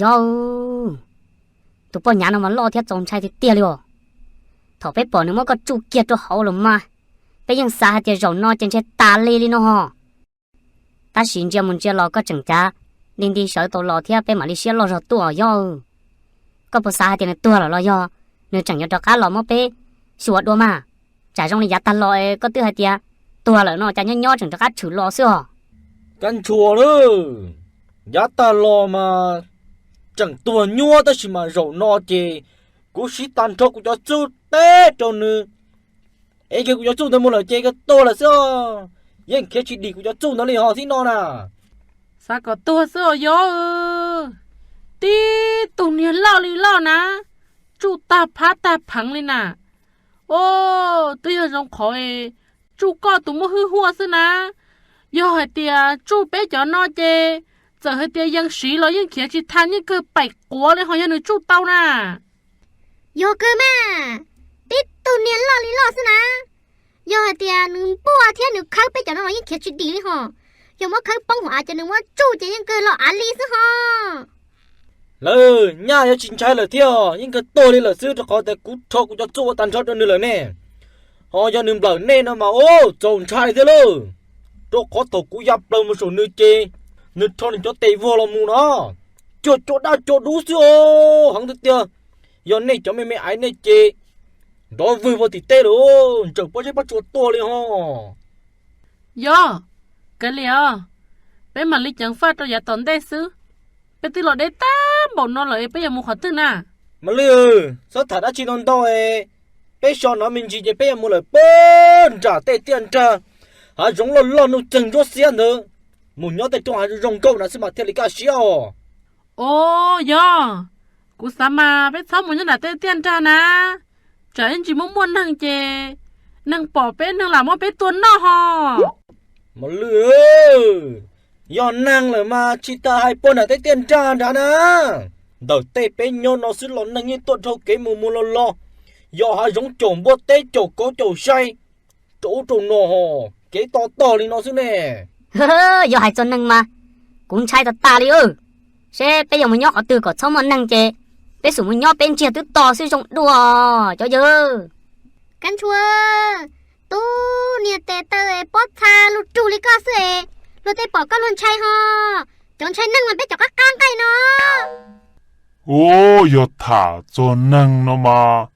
Yog, tus poj nyav no mas loj thiab txaus ntshai tiag tiag li os. Thaum peb pom nws muab koj tsuj kiag rau hauv los mas, peb yeej xav hais tias zaum no ces ntshe tas li li no ho. Tab sis ntsia mus ntsia los koj tseem cav nti nti sawv tau los thiab peb mam li siab loj zog tuaj Yob. Koj puas xav hais tias nws tuag lawm los yog nws tseem yuav rov qab los muab peb xyuas dua mas? Tsam zoo li yav tag los es koj twb hais tias tuag lawm no cas nyob nyob tseem rov qab tshwm los xwb os. Kab ntshua lawm, yav tag los mas tseem tuag nyuab tab sis mas zaum no ces kuv siv tag nrho kuv cov txuj teb rau nws. Es kuv cov txuj ntawd mus lawm ces koj tuag lawm xwb os. Yeej khiav tsis dim kuv cov txuj ntawd li ho thib no na. Xav kom tuag xwb os Yob. Tib tug niag loj li loj na, tsuj tag phab tag pheev li na. Os, twb yog zoo qhov tsuj koj tus muaj hwj huaj xwb na. Yog hais tias tsuj peb cov no ces txawm hais tias yees siv los yeej khiav tsis tha, yeej kawg paim quav li ho yog nws tsuj tau na. Yog kawg mas, tib tug niag loj li loj xwb na. Yog hais tias nws npuaj thiab nws khawb peb cov no los yeej khiav tsis dim li ho. Yog muab khawb poob hauv av ces nws muab tsuj ces yeej kawg los av li xwb ho. Lawm, nyaj yuav tsis ntshai lawm thiab, yeej kawg tuag li lawm xwb rau qhov tias kuv rho kuv cov txuj ua tag nrho rau nws lawm ne. Ho yog nws nplawm nej no mas ub txaus ntshai thiab lauj. Rau qhov thaum kuv ya plaws mus saum nws ces nws rho nws cov tes vog los mus no, cuag cua dab cua dub xwb os, heev tiag tiag. Yog nej cov me me aiv nej ces nrov vwg vog tim teb lawm, ntsaws pob zeb pob tsuas tuag li ho. Yog, kav liam os, peb mam li ceev faj rau yav tom ntej xwb. Peb twb los deb tag npaum no lawm es peb yuav mus qhov twg na? Mas Lwj, txhob tham dab tsi ntau ntau es, peb so no me ntsis ces peb yuav mus lawm puag nram tej tiaj nrag, hav zoov loj loj nuj txeeg ntsuab xiab ntawd, mus nyob tej roob hav zoo nkauj na xwb mas thiaj li kaj siab os. Os, yog, kuv xav mas peb txhob mus nyob nram tej tiaj nrag na, tsam ib ntsis muaj muaj neeg ces neeg pom peb neeg lam muab peb tua noj ho. Mas Lwj, yog neeg lawm mas tsis tas hais puag nram tej tiaj nrag nrad na. Ntawm tej peb nyob no xwb los neeg yeej tuaj dhau kev mus mus los los, yog hav zoov caum npua teb caum kauv caum sai rau ub rau no ho, kev to tog li no xwb ne. Yog hais txog neeg mas kuv ntshai tas tas li. Seb peb yuav mus nyob qhov twg kom txhob muaj neeg ces peb xum mus nyob peb ntsiag twb to xwb zoo dua cov yawg. Kab ntshua, tub niag tes taw pob txha lug rug li koj xwb es luag tej pom koj luag ntshai ho. Cov ntshai neeg mas peb cov qab qab nqaij no. Ub, yog tham txog neeg no mas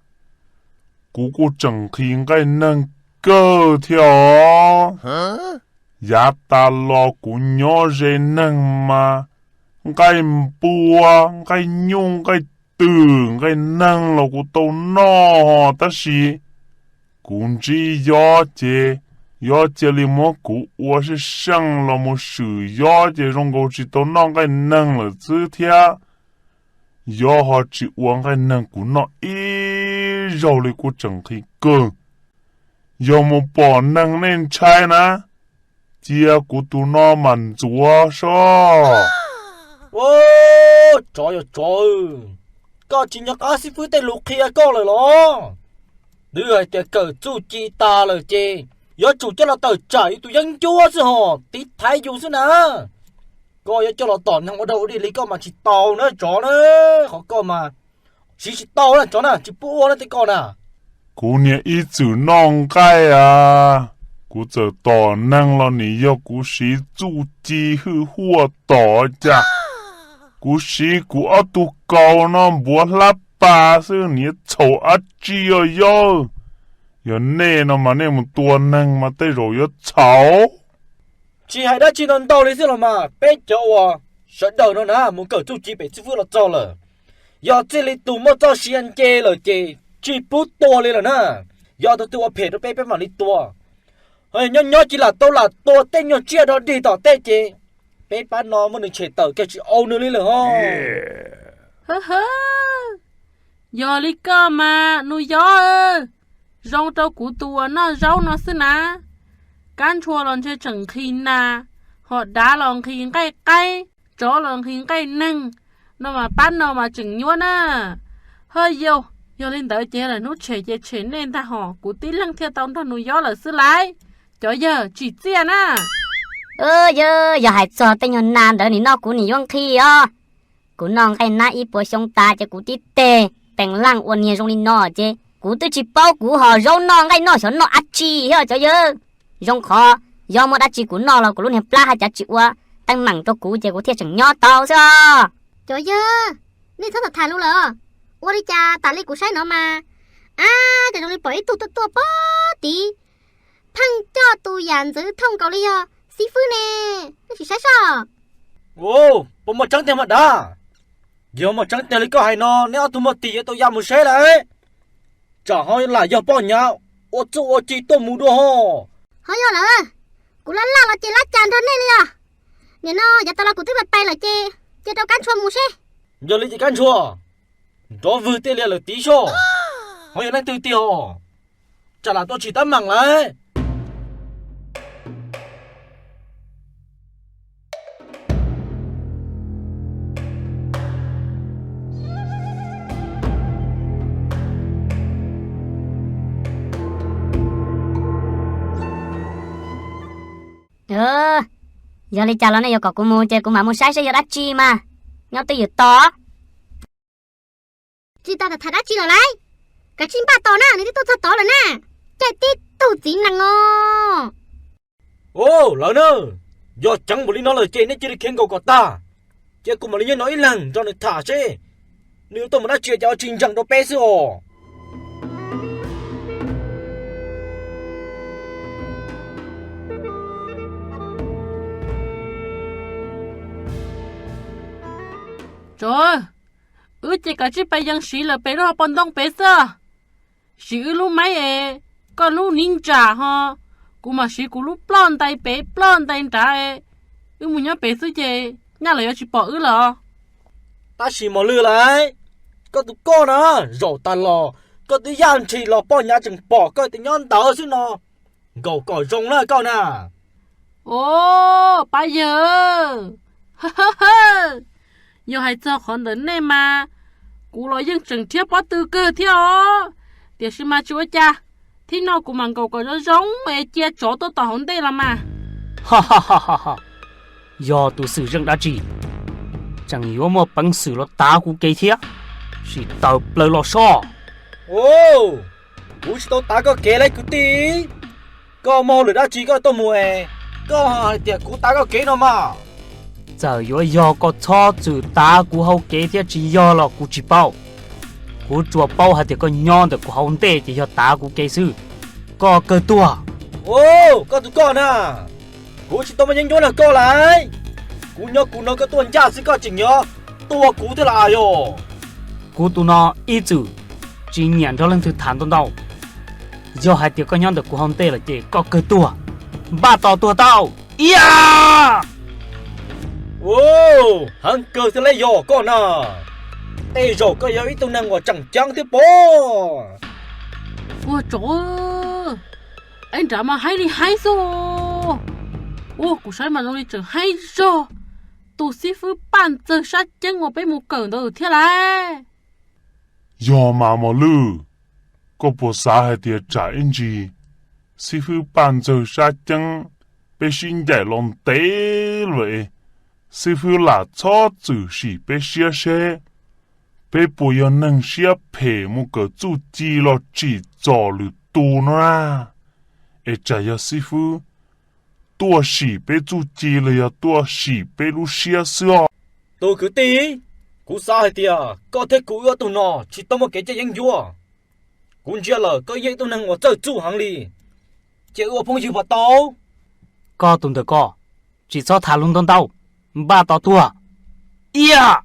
kuv kuj tseem nqhis nqaij neeg kawg thiab os. Yav tas los kuv nyob ze neeg mas nqaij npua, nqaij nyuj, nqaij twm, nqaij neeg los kuv tau noj ho, tab sis kuv ntsib Yob ces Yob cia li muab kuv ua seej seej los mus swm Yob ces zoo nkaus tsis tau noj nqaij neeg lawm xwb thiab. Yob ho tsis ua nqaij neeg kuv noj ib zaug li kuj tseem nqhis kawg. Yog mus pom neeg nej ntshai na, cia kuv tus no mam ntxuav sob. Tsov yog tsov, koj tsis nco qab xib fwb tej lus qhia koj lawm los? Twb hais tias kawm txuj ci tas lawm ces yuav tsum coj los tawm tsam yus tus yeeb ncuab xwb ho, tiv thaiv yus xwb na. Koj yuav coj los tom neeg ua dog ua dig li koj mas tsis tau na tsov na. Qhov koj mas siv tsis tau na tsov na, tsis pub ua na tej koj na. Kuv niag ib txwm noj nqaij a, kuv txawm tom neeg los nim yog kuv siv txuj ci hwj huaj tom cas. Kuv siv kuv ob tug kaus no npuav hlab pas xwb niag txhaum dab tsi os Yob. Yog nej no mas nej mus tua neeg mas tej zaum yuav txhaum. Tsis hais dab tsi ntau ntau li xwb los mas peb cov uas sawv daws no na mus kawm txuj ci pem xib fwb los txog lawm. Yog txij li tus muaj txoj sia nce lawm ces tsis pub tua li lawm na. Yog tus twg ua phem rau peb peb mam li tua. Nyob nyob tsis lam tau lam tua tej nyuag tsiaj dog dig tom tej ces peb pab no muab nws tshem tawm kiag tsis au nws li lawm ho. Yog li koj mas Nus Yob, zoo rau kuv tus uas noj zaub no xwb na. Kab ntshua los ntshe tseem nqhis nas, hos dav los nqhis nqaij qaib, tsov los nqhis nqaij neeg, no mas pab no mas tseem nyuab na. Ho yog, yog li ntawd ces lawm hnub tshem ces tshem nej ntag hos kuv tib leeg thiaj tau nrog Nus Yob lawm xwb lauj. Cov yawg tsim txiaj na. Yog, yog hais txog tej nyuag nas ntawd nim no kuv nim yuav nqhis os. Kuv noj nqaij nab ib puas xyoo tas ces kuv tib teg pees laj ua niag zoo li no ces kuv twb tsis paub kuv ho zaub noj nqaij noj xyov noj dab tsi thiab cov yawg. Zoo qhov yog muaj dab tsi kuv noj los kuv lub niag plab haj cav tsis ua teeb meem rau kuv ces kuv thiaj tseem nyob tau xwb os. Cov yawg, nej txhob tham tham lus lawm. Ua li cas tas li kuv saib no mas, ab, cas zoo li pom ib tug tuaj tuaj pog tid, pheej coj tus yam ntxwv thooj nkaus li yog xib fwb ne. Nej sim saib soj. Puas muaj tseeb tiag mas dav? Yog muaj tseeb tiag li koj hais no, neb ob tug muaj tis yuav tau ya mus seb lawm. Tsam ho lam yog poj nyav ua txuj ua ci tuaj mus dua ho. Ho yog lawm, kuv laj laj los ces laj cas nrog nej li os. Nim no yav tas los kuv twb pais pais lawm ces cia rau Kab Ntshua mus seb. Yog li ces Kab Ntshua, nrov vwg tiaj lias lawm tiv soj. Ho yog leej twg tiag os? Tsam lam tuaj tsis teeb meem lawm. Yog li cas los nej yuav kom kuv mus ces kuv mam mus saib seb yog dab tsi mas. Nyob twj ywm tos. Tsis tas tham dab tsi lawm lauj, kav tsij npaj tos na, nws twb tuaj txog tod lawm na. Caij tib tug txiv nees os. Lawv na, yog ceev npaum li no lawm ces nej cia li khiav nkaum kom tag, cia kuv mam li nyob no ib leeg nrog nws tham seb nws yuav tuaj mus dab tsi ces ua tsis ntseeg rau peb xwb os. Tsov, wb ces kav tsij pais yees siv lawm pem lub hauv paus ntoo pem xwb. Siv wb lub maib es, koj lub niv ntsam ho, kuv mam siv kuv lub ploj ntais pem ploj ntais nrad es, wb mus nyob pem xwb ces nyaj lawv yuav tsis pom wb lawm. Tab sis Mos Lwj lauj, koj tus koj na, zaum tas los koj twb yaj ntshis los poj nyav tseem pom koj tias nyob ntawd xwb no, nkaum kom zoo na koj na. Os, pab yawg, yog hais txog qhov ntawm nej mas, kuv los yeej tseem rhiab pob tw kawg thiab os. Tiam sis mas tsis ua cas, thib no kuv mam nkaum kom zoo zoo es cia tsov tuaj tom hauv ntej los mas. Yog tus xwm zeej dab tsi tseem yuav muaj peev xwm los tav kuv kev thiab? Sim tawm plaws los soj. Kuv tsis tau tav koj kev lauj kwv tij. Koj muaj hauj lwm dab tsi koj tuaj mus es koj hais tias kuv tav koj kev no mas. Txawm yuav yog koj txhob txwm tav kuv hauv kev thiab tsis yog los kuv tsis paub. Kuv tsuas paub hais tias koj nyob ntawm kuv hauv ntej ces yog tav kuv kev xwb. Koj kawg tuag. Koj tus koj na, kuv tsis tau muaj yeeb ncuab nrog koj lauj. Kuv nyob kuv no koj tuaj ncaj xwb koj tseem yuav tua kuv thiab los yog? Kuv tus no ib txwm tsis nyiam nrog leej twg tham ntau ntau. Yog hais tias koj nyob ntawm kuv hauv ntej lawm ces koj kawg tuag, npaj tos tuag tau. Iab! Heev kawg thiab lauj yog koj na. Tej zaum koj yog ib tug neeg uas tseem ceeb thiab pob. Ua tsov, ib nrad mas haib li haib xwb. Ua kuv saib mas zoo li tseem haib zog tus xib fwb Paj Ntxawg Sab Ceeb uas peb mus kawm ntawd thiab lauj. Yog mas Mos Lwj, koj puas xav hais tias tsam ib ntsis xib fwb Paj Ntxawg Sab Ceeb peb sib ncaim los ntev lawm, xib fwb lam txhob txwm sim peb siab seb peb puas yog neeg siab phem mus kawm txuj ci los tsim txom lwm tus no na? Es tsam yog xib fwb tuaj sim peb txuj ci los yog tuaj sim peb lub siab xwb os? Tus kwv tij, kuv xav hais tias koj thiab kuv wb ob tug no tsis tau muaj kev caj yeeb ncuab. Kuv ntsia lawm koj yog ib tug neeg uas txawj txuj heev li, cia wb ua phooj ywg puas tau? Koj tus ntawm koj, tsis txhob tham lus ntau ntau, npaj tos tuag. Iab!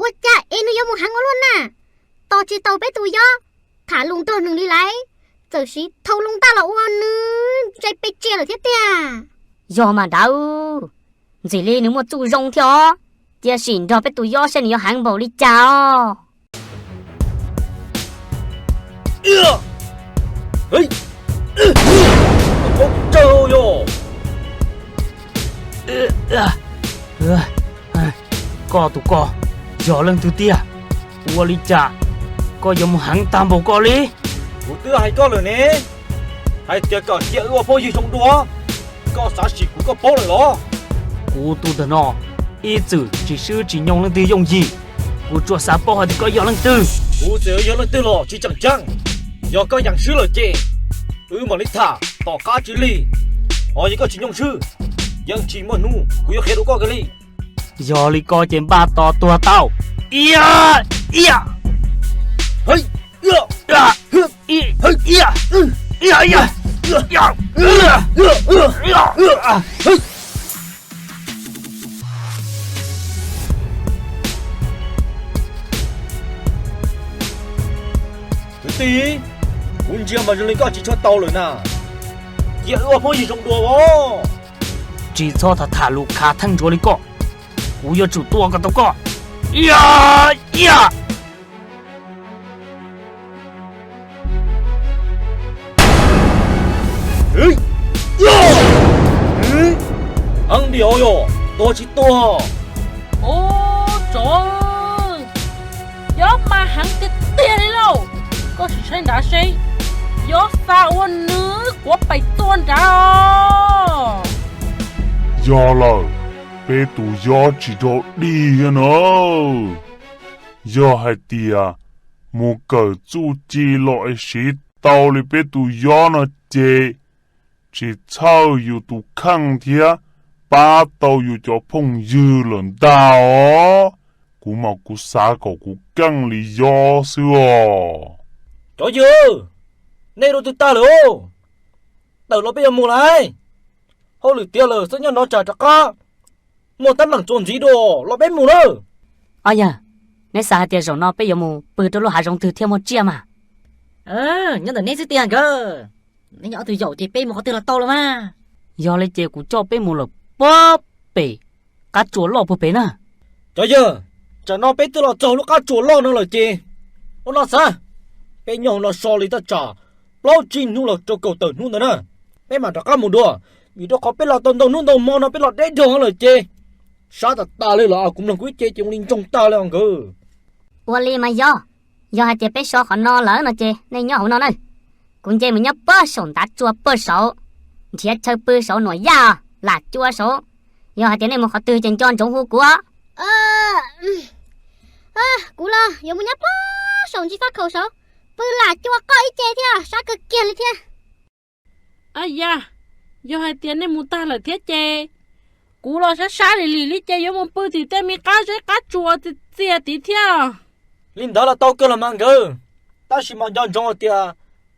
Ua cas es nws yuav mus heev ua luaj na? Tos tsis tau peb tus yob tham lus nrog nws li lauj, txawm siv thau loo ntaj los ua nws ntsais pes tsia lawm thiab tiag. Yog mas dawb, ntxim li nws muaj txuj zoo thiab os. Cia sim nrog peb tus yob seb nws yuav heev npaum li cas os. Tsawg yog. Koj tus koj yog leej twg tiag? Ua li cas koj yuav mus heev tag npaum koj li? Kuv twb hais koj lawm ne, hais tias kom cia wb ua phooj ywg zoo dua. Koj xav sim kuv koj paub lawm los? Kuv tus ntawm no ib txwm tsis swb tsis nyoog leej twg yooj yim. Kuv tsuas xav paub hais tias koj yog leej twg. Kuv txawm yog leej twg los tsis tseem ceeb, yog koj yeem swb lawm ces wb mam li tham tom qab tsis lig. Ho yog koj tsis nyoog swb, yeej tsis muaj hnub kuv yuav qhia rau koj kiag li. Yog li koj ces npaj tos tuag tau. Ia, ia, ia, ia. Kwv tij, kuv ntsia mas zoo li koj tsis tshua tau lawm na. Cia wb ua phooj ywg zoo dua os. Tsis txhob tham tham lus khav theej ntsuav li koj. Kuv yuav tsum tua kom tau koj. Ia, ia. Heev diam yog tuag tsis tuag? Ub, tsov, yob mas heev tiag tiag li lauj. Koj sim saib nrad seb, yob xa ua nws kuav pem tua nrad os. Yog lawm, peb tus yob tsis raug dig thiab na. Yog hais tias mus kawm txuj ci los es siv tau li peb tus yob no ces tsis txhawj yus tus kheej thiab pab tau yus cov phooj ywg lawm ntag os. Kuv mas kuv xav kom kuv keej li yob xwb os. Cov yawg, nej dua twg tag lawm? Tawm los peb yuav mus lawm. Hauj lwm tiav lawm, xub nyob no tsam rov qab muaj teeb meem txuas ntxiv dua, los peb mus lawm. Ob yawg, neb xav hais tias zaum no peb yuav mus pw rau lub hav zoov twg thiaj muaj tsiaj mas? Nyob ntawm neb xwb tiag nkawd. Neb nyob ob tug yaum ces peb mus qhov twg los tau los mas. Yog li ces kuv coj peb mus lawm puag pem qab tsuas loj puag pem na. Cov yawg, tsam no peb twb los txog lub qab tsuas loj no lawm ces, ua no xav, peb nyob hauv no so li thaj tsam plaub tsib hnub los rau kaum tawm hnub ntawd na, peb mam rov qab mus dua. Vim rau qhov peb los tau ntau hnub ntau hmo no peb los deb dhau lawm ces, sab tas tas li los kuv mloog kuv ib ce ces ua li ntsoog tag li os nkawd. Ua li mas yog, yog hais tias peb so qhov no lawm no ces nej nyob hauv no na. Kuv nce mus nyob puag saum ntav tsua puag saud, nrhiav chaw pw saud nuam yaj lam cua saud. Yog hais tias nej mus qhov twg ces nco ntsoov hu kuv. Kuv los yuav mus nyob puag saum ntsis fab khaum saud, pw lam cua qoj ib ce thiab sab kawg kiag li thiab. Ab yam, yog hais tias nej mus tag lawm thiab ces, kuv los sab sab lim lim li ces yuav mus pw tim tej me qab zeb qab tsua txias tid thiab. Li ntawd los tau kawg los mas nkawd, tab sis mas nco ntsoov hais tias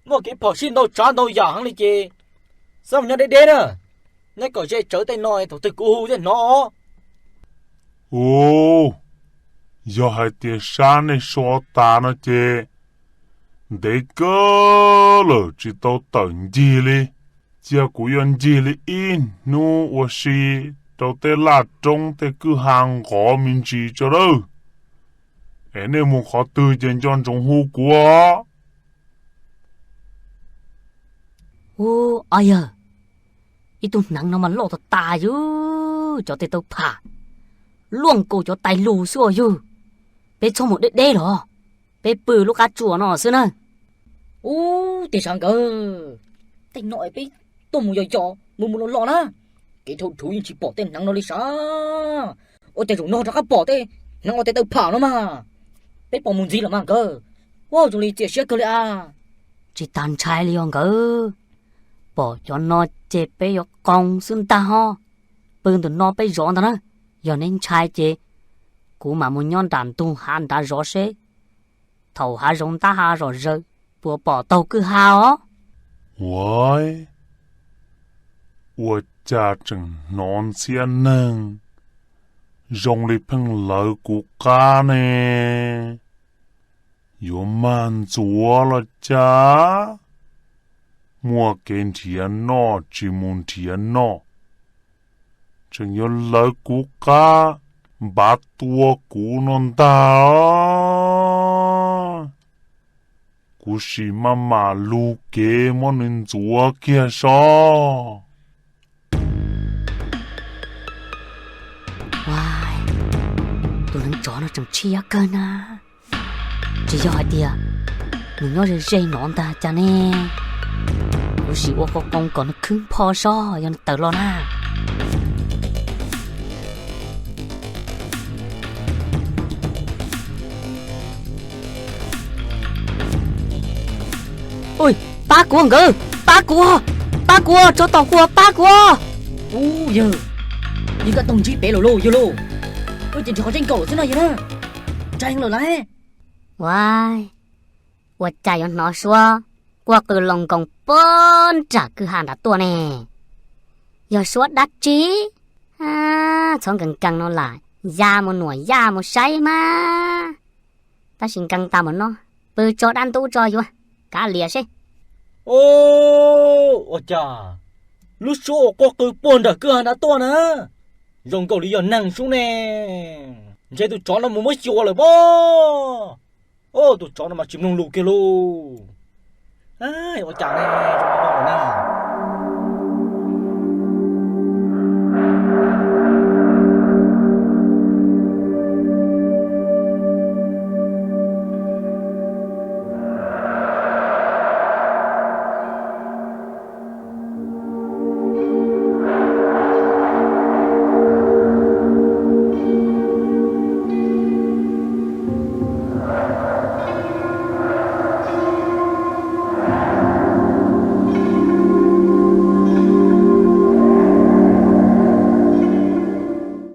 muaj kev phom sij ntau tsav ntau yam heev li ces, xav mus nyob deb deb na, neb kom ze tsawv tej no thaum twg kuv hu thiaj hnov. Ub, yog hais tias sab nej so tas no ces ntev kawg lawm tsis tau tawm ncig li. Cia kuv yuav ncig li ib hnub ua si rau tej laj roob tej kwj ha nqov me ntsis tso lawm. Es nej mus qhov twg ces nco ntsoov hu kuv. Ub, ob yawg, ib tug hneev no mas loj tas tas yus, cov tes taw pham luaj nkaus cov tais lus xwb os yus. Peb txhob mus deb deb los, peb pw lub qab tsuas no xwb na. Ub, tias sav nkawd, tej no es peb tuaj mus yos yos mus mus los los na, kev dhau dhuv yeej tsis pom tej hneev no li sav. Ua cas zaum no rov qab pom tej hneev uas tes taw pham no mas, peb pom mus ntxiv los mas nkawd. Ua zoo li txias siab kawg li as. Tsis tas ntshai li os nkawd, pom cov no ces peb yuav qoo xwb ntag ho. Pw ntawm no peb zov ntag na, yog neb ntshai ces kuv mam mus nyob nram ntug hav nrad zov seb thaum hav zoov ntab ha zom zaws puas pom taug kwj ha os. Ua, ua cas tseem hnov ntxhiab neeg zoo li pheej lawv kuv qab ne? Yuav mag ntxuav los cas? Muaj kev nrhiav noj tsis mus nrhiav noj, tseem yuav lawv kuv qab npav tua kuv no ntag. Kuv sim maj mam lug kev muab nws ntxuav kiag sob. Tsov no tseem tshiab kawg na. Tsis yog hais tias nws nyob ze ze no ntag cas ne? Kuv sim ua qo qoo kom nws khwb npho sob yog nws tawm los na. Ui, pab kuv nkawd, pab kuv, pab kuv, tsov tom kuv, pab kuv. Ub yawg, yawg koj tau ntsib pem lawm lauj yawg lauj. Ub ces nrhiav qhov zeej nkaum lawm xwb no yawg na. Ntshai heev lawm lauj. Ua, ua cas yuav hnov suab quaj qw loo nkoos puag nram kwj ha nrad tuaj ne? Yog suab dab tsi? Txhob nkees nkees no lam ya mus nuam ya mus saib mas. Tab sis nkees tas mus no, pw tso dab ntub tso yuav kav liam seb. Ua cas lub suab uas quaj qw puag nram kwj ha nrad tuaj na, zoo nkaus li yog neeg sub ne. Ntshe tus tsov no mus muab xyuas lawm pob. Tus tsov no mas tsis mloog lus kiag lauj. Ua cas ne?